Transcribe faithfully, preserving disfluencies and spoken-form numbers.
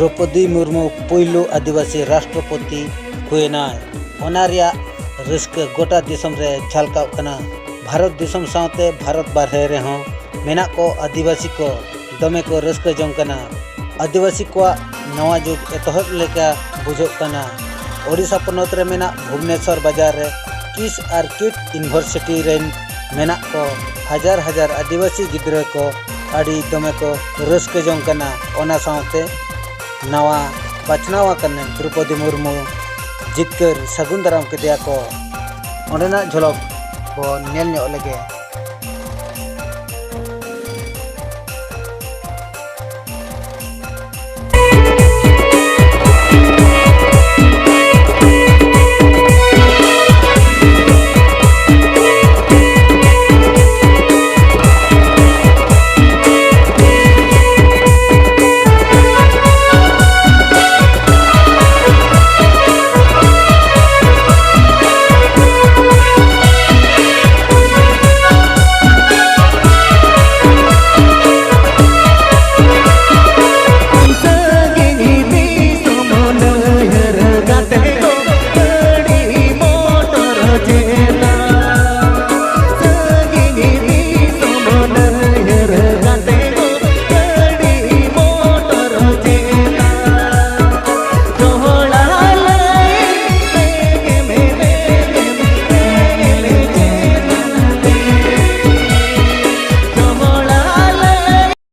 ᱫᱨᱚᱯᱚᱫᱤ ᱢᱩᱨᱢᱩ ᱯᱩᱭᱞᱩ ᱟᱹᱫᱤᱵᱟᱹᱥᱤ ᱨᱟᱥᱴᱨᱚᱯᱚᱛᱤ ᱦᱩᱭᱮᱱᱟᱭ᱾ ᱚᱱᱟ ᱨᱮᱭᱟᱜ ᱨᱟᱹᱥᱠᱟᱹ ᱜᱚᱴᱟ ᱫᱤᱥᱚᱢ ᱨᱮ ᱡᱷᱟᱞᱠᱟᱣᱜ ᱠᱟᱱᱟ᱾ ᱵᱷᱟᱨᱚᱛ ᱫᱤᱥᱚᱢ ᱥᱟᱶᱛᱮ ᱵᱷᱟᱨᱚᱛ ᱵᱟᱨᱦᱮ ᱨᱮᱦᱚᱸ ᱢᱮᱱᱟᱜ ᱠᱚ ᱟᱹᱫᱤᱵᱟᱹᱥᱤ ᱠᱚ ᱫᱚᱢᱮ ᱠᱚ ᱨᱟᱹᱥᱠᱟᱹ ᱡᱚᱝ ᱠᱟᱱᱟ᱾ ᱟᱹᱫᱤᱵᱟᱹᱥᱤ ᱠᱚᱣᱟᱜ ᱱᱟᱣᱟ ᱡᱩᱜᱽ ᱮᱛᱚᱦᱚᱵ ᱞᱮᱠᱟ ᱵᱩᱡᱷᱟᱹᱜ ᱠᱟᱱᱟ᱾ ᱳᱰᱤᱥᱟ ᱯᱚᱱᱚᱛ ᱨᱮ ᱢᱮᱱᱟᱜ ᱵᱷᱩᱵᱽᱱᱮᱥᱚᱨ ᱵᱟᱡᱟᱨ ᱨᱮ ᱠᱤᱥ ᱟᱨ ᱠᱤᱴ ᱤᱭᱩᱱᱤᱵᱷᱟᱨᱥᱤᱴᱤ ᱨᱮᱱ ᱢᱮᱱᱟᱜ ᱠᱚ ᱦᱟᱡᱟᱨ ᱦᱟᱡᱟᱨ ᱟᱹᱫᱤᱵᱟᱹᱥᱤ ᱜᱤᱫᱽᱨᱟᱹ ᱠᱚ ᱟᱹᱰᱤ ᱫᱚᱢᱮ ᱠᱚ ᱨᱟᱹᱥᱠᱟᱹ ᱡᱚᱝ ᱠᱟᱱᱟ᱾ ᱚᱱᱟ ᱥᱟᱶᱛᱮ ᱱᱟᱣᱟ ᱵᱟᱪᱷᱱᱟᱣ ᱟᱠᱟᱱ ᱫᱨᱚᱯᱚᱫᱤ ᱢᱩᱨᱢᱩ ᱡᱤᱛᱠᱟᱹᱨ ᱥᱟᱹᱜᱩᱱ ᱫᱟᱨᱟᱢ ᱠᱮᱫᱮᱭᱟ ᱠᱚ᱾ ᱚᱸᱰᱮᱱᱟᱜ ᱡᱷᱚᱞᱚᱠ ᱵᱚ ᱧᱮᱞ ᱧᱚᱜ ᱞᱮᱜᱮ᱾